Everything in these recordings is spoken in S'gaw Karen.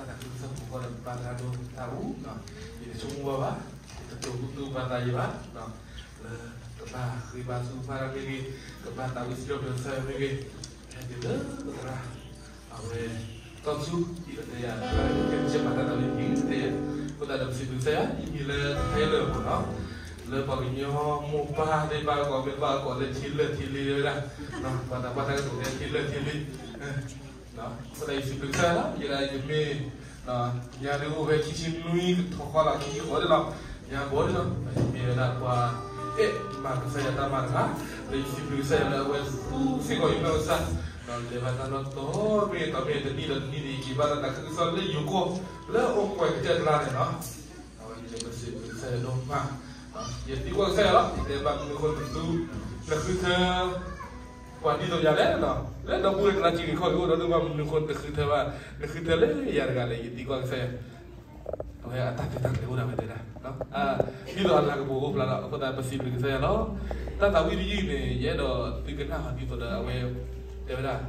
တၢ်သးခုကစီၣ်ပူၤဃီဒီး ပဘၣ်သဂၢၢ်ဒိၣ်တၢ်အူ, ယတဆိကမိၣ်ဘၣ်ဘၣ်, ယတတိၢ်ကူၣ်တူၢ်ဘၣ်သးယံၤဘၣ်, လၢကဘၣ်ဃ့ဘါထုကဖၣ်တၢ်မ့ၢ်ဂ့ၤ, ကဘၣ်သးဝံၣ်စံးထီၣ်ပတြၢၤကစၢ်ယွၤမ့ၢ်ဂ့ၤ, ဟဲက့ၤလၢသရၣ် အဝဲ သီဆူ ယံာ်ဒီးတဲယၤ ကဲကဲပာ်တၢ်သးဝံၣ်ယံာ်တဲယၤ, အဃိသတးဒီး ပစံးဘျုးကစၢ်ယွၤ ယမံၤလၢတၢ်ဟဲလၢာ်မ့ၢ်နီၤ, လၢပှၤကညီမိၢ်ပၢ်သ့ၣ်တဖၣ်အကိးမ့ၢ်တဘၣ်အကိးလၢထံလၢာ်ထံလ့ဝဲဒၣ်, ပှၤသးပှၢ်တၢ်ကတိၤလၢထံလၢာ်ထံလ့, အဃိသတး ယစံးဘျုးကစၢ်ယွၤလီၤ, ယဲဒၣ်ယမ့ၢ် ညါဒုးအိၣ်ဖဲခံဆံနွံကထီၣ်ဃီလီၤ ခံဆံဃိးန့ၣ်လီၤ, ညါဘီန့ၣ်လီၤ, ယမ့ၢ်ဝဲဒၣ်ပှၤ အဲၣ်မၤကစၢ်ယွၤတၢ်မၤတဂၤ, ဒီးယစံးဘျုးကစၢ်ယွၤလၢအဝဲသူစ့ၢ်ကီးယမ့ၢ်ကစၢ်, ဒီးလဲၤဘၣ်တၢ်လီၢ်တီမ့ၢ်တီမ့ၢ်တနံၣ်ဒီးတနံၣ်န့ၣ် ယက့ၤဘၣ်တၢ်သးခုကစီၣ်လၢယိၤကီၢ် လၢအိၣ်ကွဲးကတၢၢ်တလါန့ၣ်လီၤ. အဝဲယလဲၤပစံးဘျုးကစၢ်ယွၤဒိၣ်မး, ယသံကွၢ်ကစၢ်ယွၤလီၤ, ယတဲဘၣ်မနုၤအဃိနသူ နဃုထၢ ပှၤဒ်သိးယၤလဲၣ်, လၢဒီပုၢ်ဝဲၢ်တလါကံၤဂ့ၤခီၣ်ဂ့ၤအိၣ်ဒီး ဒိၣ်ဘၣ်မနုၤအဃိနတဃုထၢဘၣ်, နဃုထၢလၢယၤတဂၤလဲၣ်, ယသံကွၢ်ကစၢ်ယွၤ, အဝဲအတၢ်တဲတၢ်ကျဲၤအိၣ်ဒၣ်ဝဲတဲဒၣ်, ဒ်သိးအလၤကပီၤအိၣ်ဖျါလီၤ, အဃိသတးပစံးဘျုးကစၢ်ယွၤလီၤ. တၢ်သးဝံၣ်တယုၢ်န့ၣ် ယအဲၣ်ဒိးသုကနၣ်အီၤဒ်သိးဒီးအဝဲ တဲဝဲဒၣ်,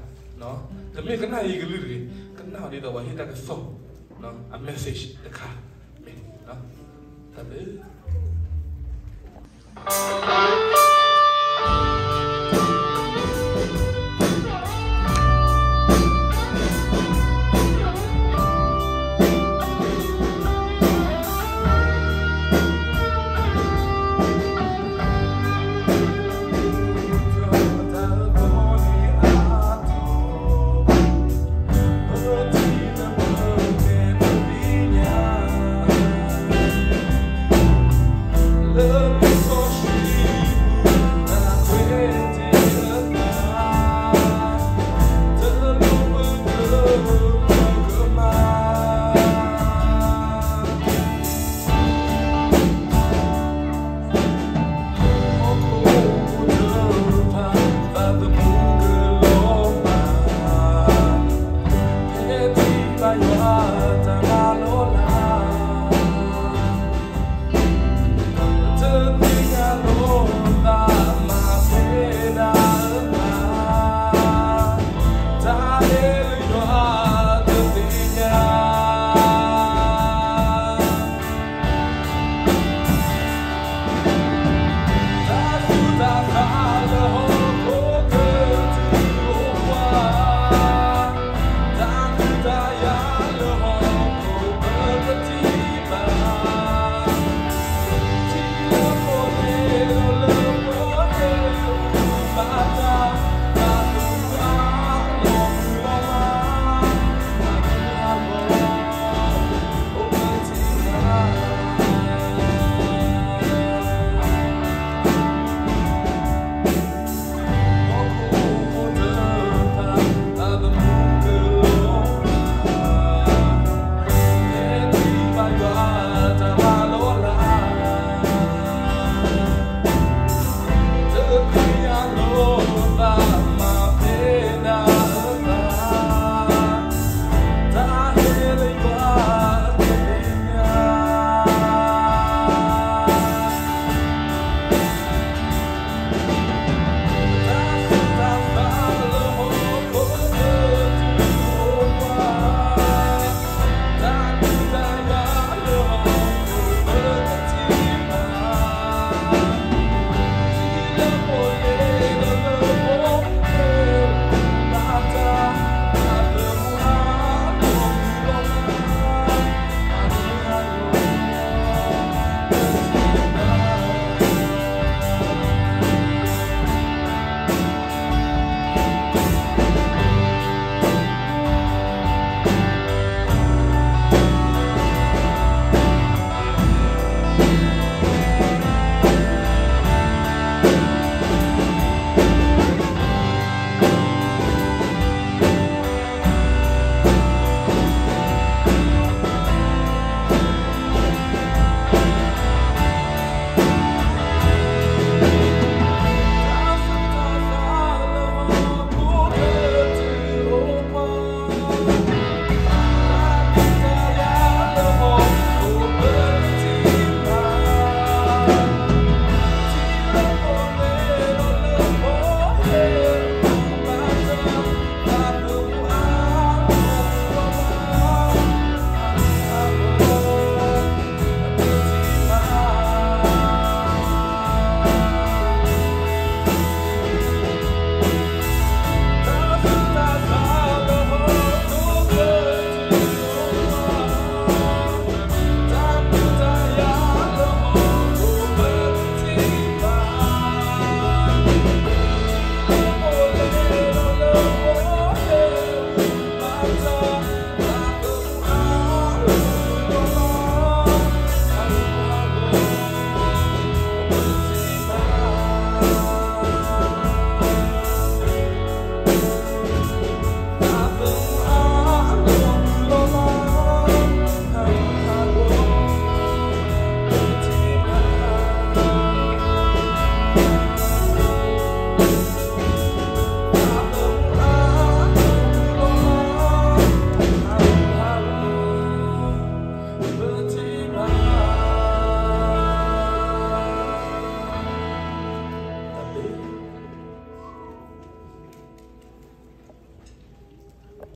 တမ့ၢ်ကနၣ်ယကလုၢ်တဂ့ၤ, ကနၣ်အီၤဒ်သိးပှၤဟ့ၣ်တၢ်ကစီၣ် အ message တခါ, မ့ၢ် တၢ်ဘျုး